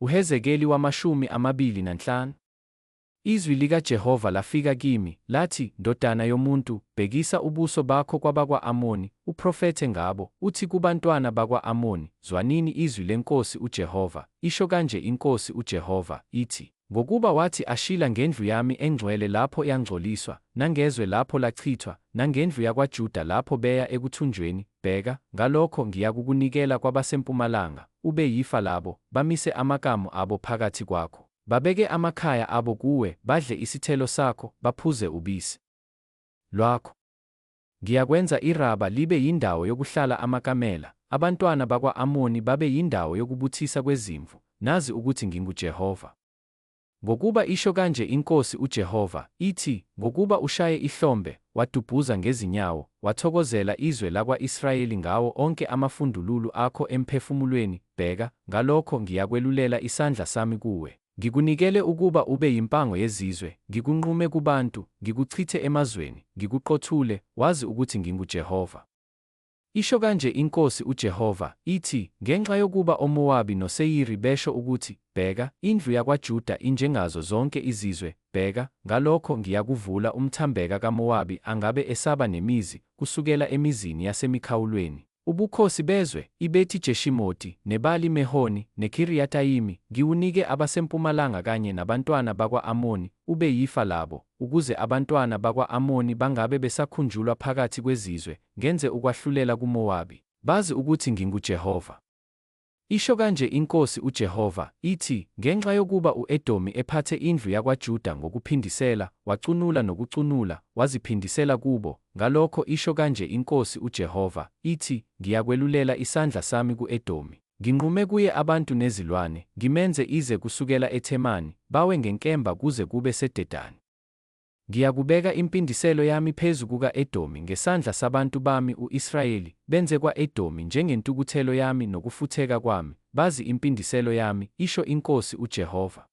Uhezekeli 25. Izwi likaJehova lafika kimi, lathi, Ndodana yomuntu, bhekisa ubuso bakho kwabakwa-Amoni, uprofethe ngabo, uthi kubantwana bakwa-Amoni, Zwanini izwi leNkosi uJehova, Isho kanje iNkosi uJehova, ithi, Ngokuba wathi ashila ngendlu yami engcwele lapho yangcoliswa, nangezwe lapho lachithwa, nangendlu yakwaJuda lapho beya ekuthunjweni, bheka, ngalokho ngiyakukunikela kwabasempumalanga, ube yifa labo, bamise amakamu abo phakathi kwakho. Babeke amakhaya abo kuwe, badle isithelo sakho, baphuze ubisi lwakho. Ngiyakwenza iRaba libe yindawo yokuhlala amakamela, abantwana bakwa-Amoni babe yindawo yokubuthisa kwezimvu, nazi ukuthi nginguJehova. Ngokuba isho kanje iNkosi uJehova, ithi, Ngokuba ushaye ihlombe, wadubhuza ngezinyawo, wathokozela izwe lakwa-Israyeli ngawo onke amafundululu akho emphefumulweni, bheka, ngalokho ngiyakwelulela isandla sami kuwe, ngikunikele ukuba ube yimpango yezizwe, ngikunqume kubantu, ngikuchithe emazweni, ngikuqothule, wazi ukuthi nginguJehova. Isho kanje iNkosi uJehova, ithi, Ngenxa yokuba oMowabi noSeyiri besho ukuthi, Bheka, indlu yakwaJuda injengazo zonke izizwe, bheka, ngalokho ngiyakuvula umthambeka kaMowabi angabe esaba nemizi, kusukela emizini yasemikhawulweni, ubukhosi bezwe, iBeti Jeshimoti, neBali Mehoni, neKiriyatayimi, ngiwunike abasempumalanga kanye nabantwana bakwa-Amoni, ube yifa labo, ukuze abantwana bakwa-Amoni bangabe besakhunjulwa phakathi kwezizwe, ngenze ukwahlulela kuMowabi, bazi ukuthi nginguJehova. Isho kanje iNkosi uJehova, ithi, Ngenxa yokuba u-Edomi ephathe indlu yakwaJuda ngokuphindisela, wacunula nokucunula, waziphindisela kubo, ngalokho isho kanje iNkosi uJehova, ithi, Ngiyakwelulela isandla sami ku-Edomi, nginqume kuye abantu nezilwane, ngimenze ize kusukela eThemani, bawe ngenkemba kuze kube seDedani. Ngiyakubeka impindiselo yami phezu kuka-Edomi ngesandla sabantu bami u-Israyeli, benze kwa-Edomi njengentukuthelo yami nokufutheka kwami, bazi impindiselo yami, isho iNkosi uJehova.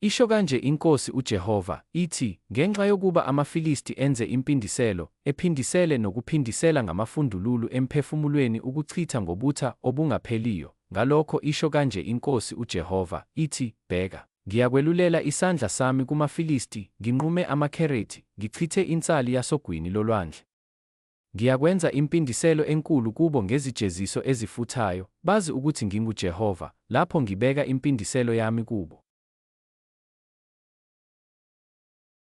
Isho kanje iNkosi uJehova, ithi, Ngenxa yokuba amaFilisti enze impindiselo, ephindisele nokuphindisela ngamafundululu emphefumulweni ukuchitha ngobutha obungapheliyo, ngalokho isho kanje iNkosi uJehova, ithi, Bheka, ngiyakwelulela isandla sami kumaFilisti, nginqume amaKherethi, ngichithe insali yasogwini lolwandle. Ngiyakwenza impindiselo enkulu kubo ngezijeziso ezifuthayo, bazi ukuthi nginguJehova, lapho ngibeka impindiselo yami kubo.